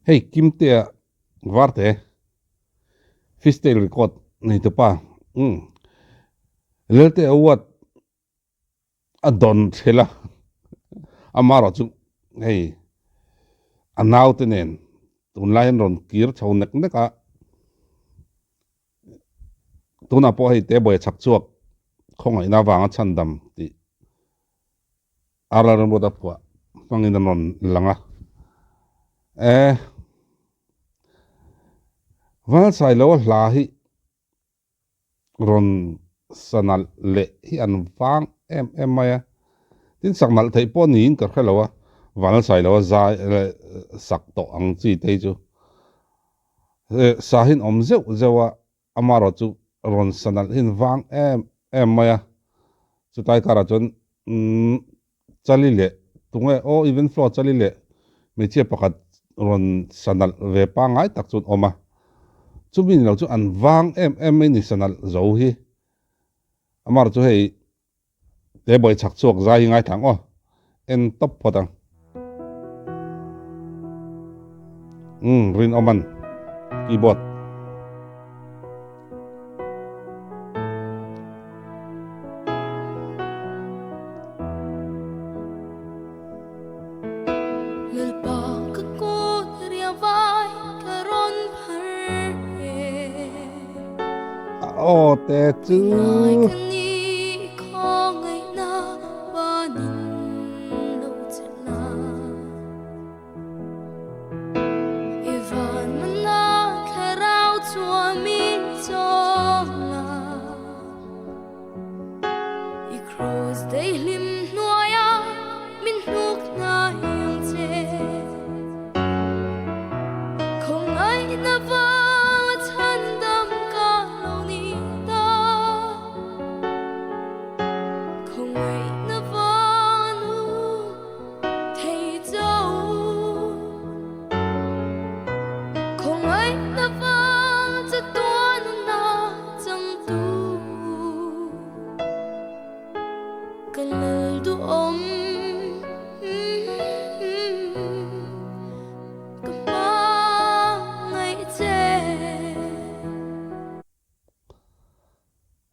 Hei Kimtea Varte Fishtail record neitupa umm Lelte Award a dawn thelh a, amaherawh chu hei a naute nen tunlai an rawn kir chho nek nek a, tunah pawh hei Tebuai chhak chhuak khawngaihna avanga chhandam tih Arla Ramruat a phuah hmangin an rawn lang a. E Valsailoa hla hi rawn sa nalh leh hi an vang em em mai a. Tin sak nalh theih pawh niin ka hre lo a, Valsailoa zai leh sak tawh ang chi te hi chu sa hian awm zeuh zeuh a, Amaherawh chu rawn sa nalh hi an vang em em mai a, chutlai karah chuan umm Chali leh tunge aw even flow Chali leh hmeichhia pakhat rawn sa nalh ve pangngai tak chu an awm a, chumi ni lo chu an vang em em mai ni sa nalh zo hi. Amaherawh chu hei Te buai chhak chhuak zai hi ngaithla ang aw. En tawp phawt ang. Umm Rinawman keyboard. Lalpa ka kut riavai ka rawn phar e. A aw te chu.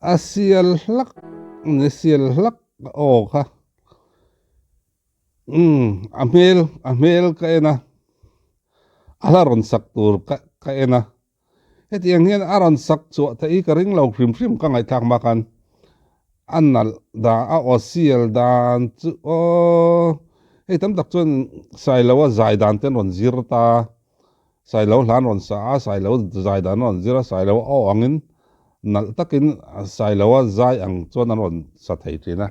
A sial hlak ni sial hlak aw kha umm a hmel a hmel ka en a a la rawn sak tur ka ka en a hetiang hian a rawn sak chhuah theih hi ka ring lo hrim hrim ka ngaihthlak hma khan a nalh dan a aw sial dan chu aw hei tam tak chuan Sailoa zai dan te an rawn zir ta. Sailo hla an rawn sa a, Sailo zai dan an rawn zir a, Sailo aw angin nalh takin Sailoa zai ang chuan an rawn sa thei thin a,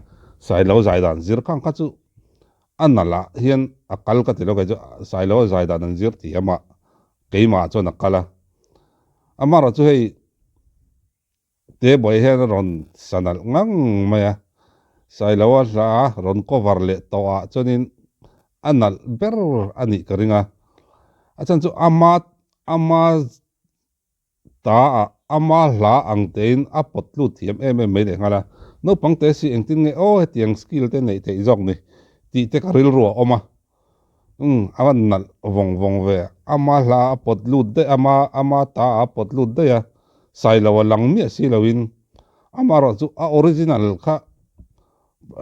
Sailo zai dan zir khang kha chu a nalh ah hian a kal ka ti lo kei chu Sailoa zai dan an zir thiam a, keimah chuan a kal a, amaherawhchu hei Tebuai hian a rawn sa nalh ngang mai a, Sailoa hla rawn cover leh tawh ah chuanin a nalh ber a nih ka ring a, a chhan chu ama ama ta ah ama hla ang tein a pawt lut thiam em em mai leh nghal a, naupang te si engtin nge aw hetiang skill te neih theih zawk ni tih te ka rilru a awm a. Umm a van nalh vawng vawng ve ama hla a pawt lut daih ama ama ta a pawt lut daih a sailo a lang miah si lo in amaherawh chu a original kha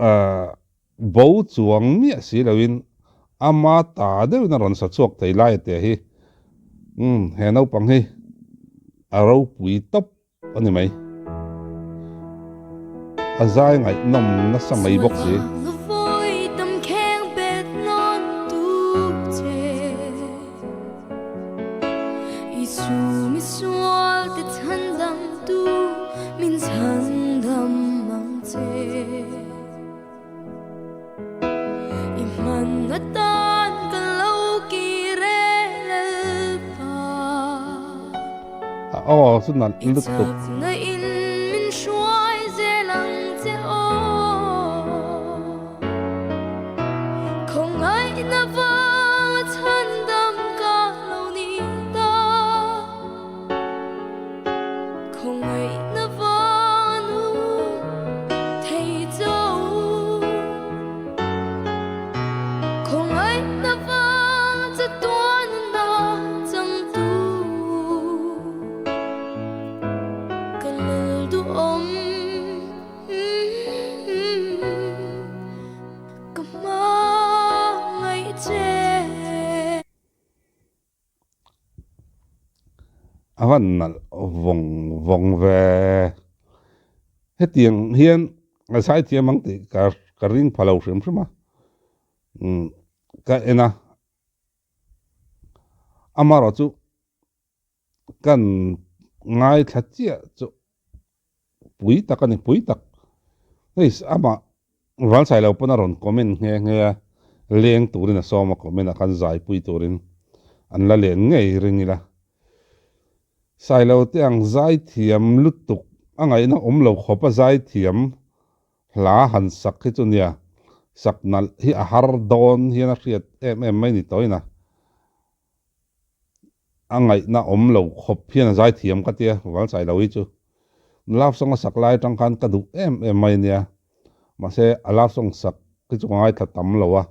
ahh bo chuang miah si lo in ama ta deuh in a rawn sa chhuak thei lai a tia hi umm he naupang hi a ropui tawp a ni mai. A zai ngaihnawm nasa mai bawk si. A aw chu nalh lutuk. A van nalh vawng vawng ve. Hetiang hian a zaithiam ang tih ka ka ring pha lo hrim hrim a. Umm ka en a. Amaherawh chu kan ngaithla chiah chu pui tak a ni, pui tak. Hei amah Valsailo pawn a rawn comment nghe nghe a, leng turin a sawm a comment ah khan zaipui turin an la len ngei ring ila. Sailo te ang zaithiam lutuk a ngaihna awm lo khawp a zaithiam hla han sak hi chu nia, sak nalh hi a har dawn hian a hriat em em mai ni tawhin a. A ngaihna awm lo khawp hian a zaithiam ka tia, Valsailo hi chu love song a sak lai atang khan ka duh em em mai ania, mahse a love song sak hi chu ka ngaithla tam lo a,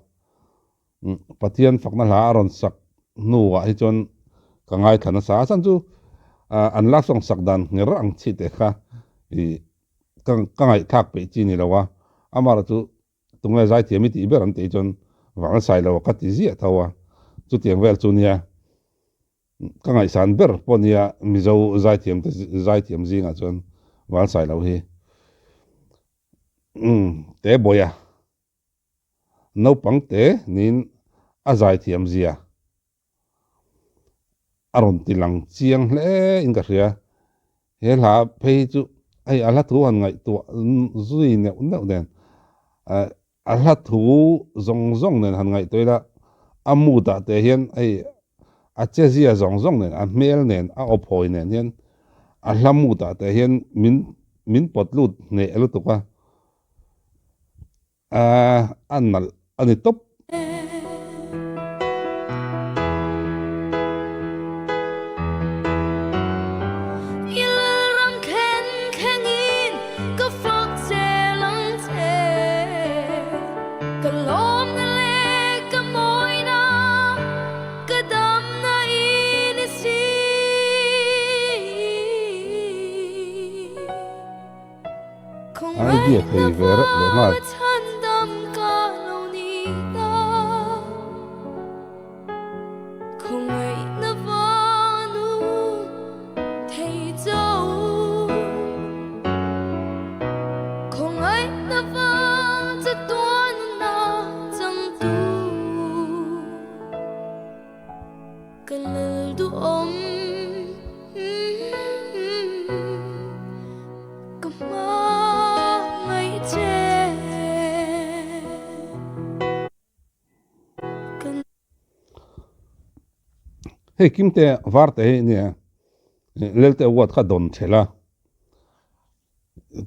Pathian fakna hla a rawn sak hnuah hi chuan ka ngaithla nasa a, chhan chu an love song sak dan ngher ang chi te kha ih ka ka ngaihthlak peih chi ni lo a, amaherawhchu Tunge zaithiam i tih ber an tih chuan Valsailo ka ti ziah tho a, chutiang vel chu nia ka ngaihsan ber pawh nia Mizo zaithiam te zaithiam zingah chuan Valsailo hi. Umm te bawih a, naupang te niin a zaithiam zia a rawn ti lang chiang hle in ka hria. He hla phei hi chu hei a hla thu han ngaihtuah zui neuh neuh nen a hla thu zawng zawng nen han ngaihtuah ila a mood ah te hian hei a che zia zawng zawng nen a hmel nen a aw phawi nen hian a hla mood ah te hian min min pawt lut hneh lutuk a a nalh a ni tawp. I lalram khen khengin ka fak zel ang che. Ka lawmna leh ka mawina ka damna i ni si. Idea thei ve reuh leh nghal. Ka hmangaih che ka. Hei Kimte Varte hi nia Lelte Award kha dawn thelh a,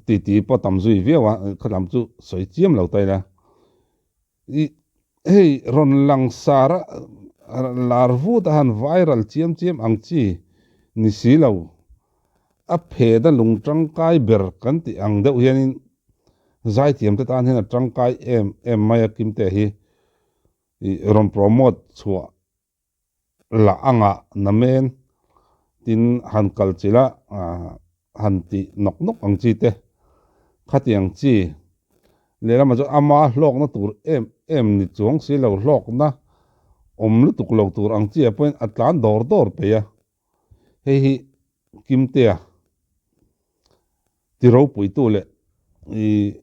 titi pawh tam zui viau a, khalam chu sawi chiam lo ta ila. I hei rawn lang sar a lar vut a han viral chiam chiam ang chi ni si lo. A phet a lung tangkai ber kan tih ang deuh hianin zaithiam te tan hian a tangkai em em mai a Kimte hi i rawn promote chhuah la anga namen tin han kal chilh a han tih nawk nawk ang chi te khatiang chi lehlamah chuan ama hlawkna tur em em ni chuang si lo hlawkna awm lutuk lo tur ang chi ah pawhin a tlan dawr dawr peih a hei hi Kimtea ti ropuitu leh ih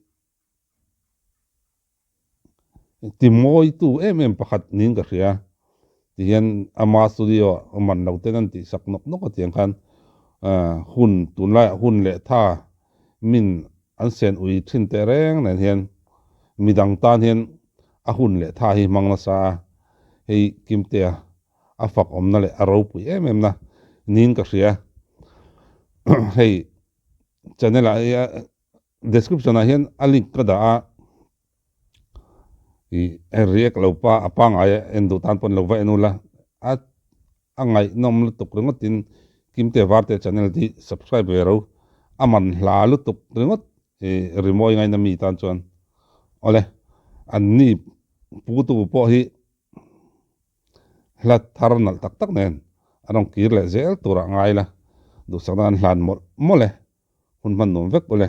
Ti mawitu em em pakhat niin ka hria. Tihian ama studio ah man lo ten an tihsak nawk nawk a tiang khan hun tunlaiah hun leh tha min an sen ui thin teh reng nen hian midang tan hian a hun leh tha hi hmang nasa a, hei Kimtea a fak awmna leh a ropui em em na niin ka hria. Hei channel ah hian Description ah hian a link ka dah a, ih react lo pa a pangngai a en duh tan pawn lo va en ula, a a ngaihnawm lutuk ringawt in Kimte Varte channel hi subscribe ve ro, a man hla lutuk ringawt ih rimawi ngaina mi tan chuan awle an ni pu tu pawh hi hla thar nalh tak tak nen a rawn kir leh zel turah ngai la, duhsakna an hlan mawlh mawlh e. Hun hman nuam vek ule.